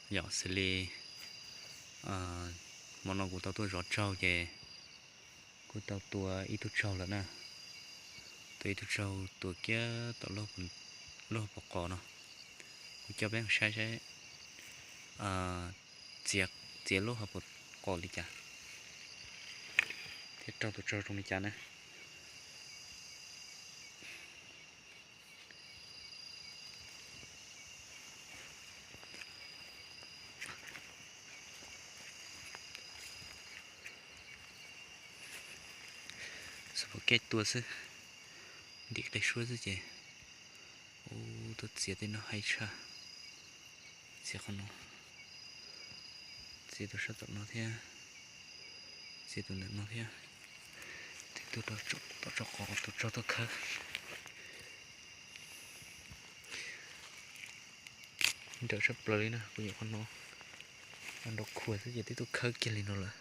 Yog xws li hmo no kuv tau tuaj zov tsaug ces kuj tau tua ib tug tsaug lawm na. Tua ib tug tsaug tua kiag tom lub hauv paus qos no. Kuv coj peb mus saib saib txiav lub hauv paus qos li cas thiab raug tus tsaug zoo li cas na. Xav pom kej tua xwb, ntim qe suab xwb ces, ub, tuaj txiav tej no haib tshaj. Txiav qhov no, txiav tus sab tom no thiab, txiav tus ntawm no thiab. Tes tuaj tom tso qhov tus tsaug tuaj khawb. Nrawm tshaj plaws li na, kuv nyuam qhuav hnov nrov khuav xwb ces twb tuaj khawb kiag li no lawm.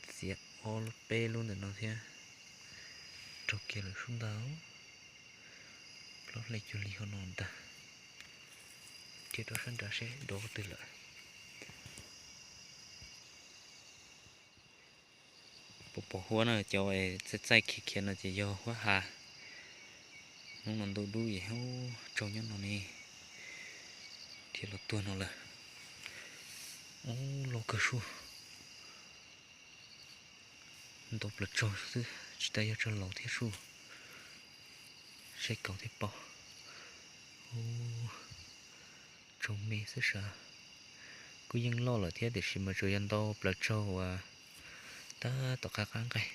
Txiav ob lub peb lub ntawm no thiab, raug kiag lawm sub ntag. Plaub hle cuag li hauv no ntag. Dhia rau sab nrad seb dov qhov twg lawm. Pom pom huab na, cov txaij txaij khiav khiav no ces yog huab has. Hnub no ntuj dub es tsaug nyob no ne, dhia los tuag no lawm. Ub, loj kawg sub. Ntau plaws tsaug xwb tsis tas yog tsaug laus thiab sub. Saib kauv thiab pob. Ub, tsaug me xwb sav. Kuj yeej loj lawm thiab tiam sis mas tsuas yog ntau plaws tsaug uas tab tom qab qab nqaij.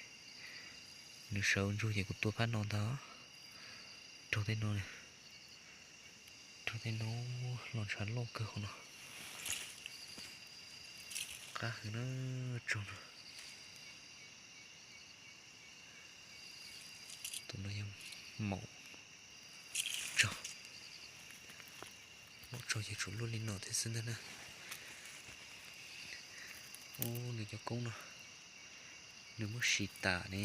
Nws sawv ua ntsug ces kuv tua phab no ntag. Raug tej no, raug tej no los ntshav loj kawg hauv no. Qab hwv na, tsaug no. Tus no yog maum tsaug. Maum tsaug ces tsuas luaj li no thiab xwb ntag na. Ub, nws cov koob no nws muab siv tas ne.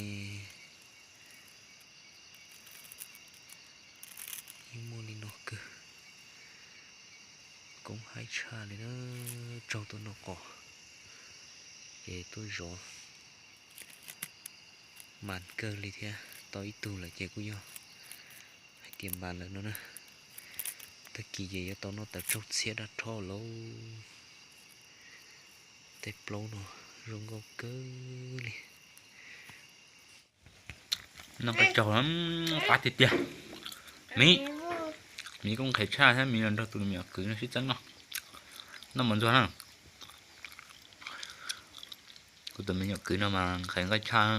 Yeej muaj li no kawg. Koob haib tshaj li na, tsaug tuaj noj qos ces tuaj zov mas kawg li thiab. Tau ib tug lawm ces kuj yog hais tias mas lawm no na. Tag kis ces yuav tau noj taws tsaug txhiab dab rhob lauj. Tej plaub no zoo nkauj kawg li. Noj qe tsaug qab tiag tiag. Miv, miv kuj nqhis tshaj thiab, miv los nrog tus me nyuam kwv no sib txeeb noj. Noj mov ntxuag na. Kuv tus me nyuam kwv no mas nqhis nqaij tshaj,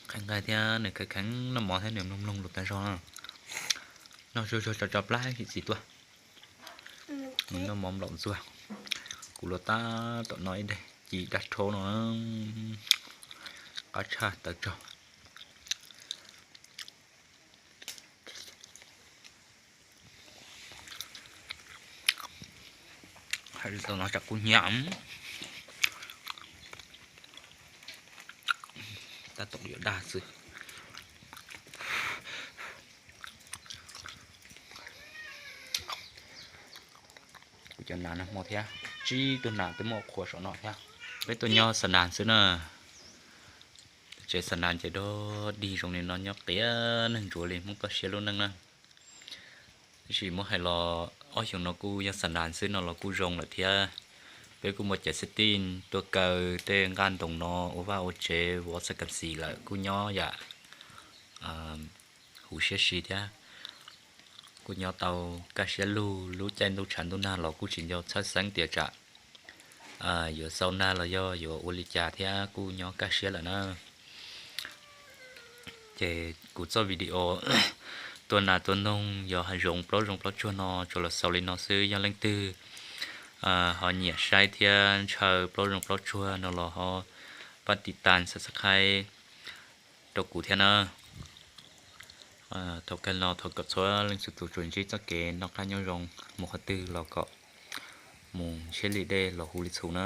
nqhis nqaij thiab nws kheev kheev noj mov thiab nws mloog mloog lus tag zog na. Noj zuag zuag tso tso plab him txiv tuaj. Nws noj mov nplaum ntxuag. Kuv los tab tom noj ib daig ci dab rhaub no, qab tshaj tawv tsaug. Hais li tau no tsam kuv hnyiab, tab tom yuav dag xwb. Kuv cov nas no hmo thiab, tsib tug nas twb muab qhuav saum no thiab. Peb tuaj nyob Xas Nas xwb na. Tsev Xas Nas ces dog dig zoo li no nyob qias neeg ntsuav li Hmoob toj siab lub neej na. Tab sis muab hais los ob xyoos no kuj yog Xas Nas xwb no los kuj zoo lawm thiab. Peb kuj muaj caiv xib tij tuaj kaw tej nqaj ntoo no ua vaj ua tsev, ua xab kas xis lawm kuj nyob yam huv siab si thiab. Kuj nyob tau kaj siab lug, lub caij ntuj tshav ntuj nag los kuj tsis nco txhawj xeeb tias tsam yuav xau nag los yog yuav ua li cas thiab kuj nyob kaj siab lawm na. Ces kuv txoj video tua nas tua noog yog hav zoov plaub zoov plaub tsuag no tsuas los xaus li no xwb. Yog leej twg ho nyiam saib thiab ntshaw plaub zoov plaub tsuag no los ho pab tiv tas subscribe rau kuv thiab na. Thaum kawg no thov kom txhua leej txhua tus tsuas ntsib txoj kev noj qab nyob zoo, mus qhov twg los kom mus ntshiab li dej los huv li txhuv na.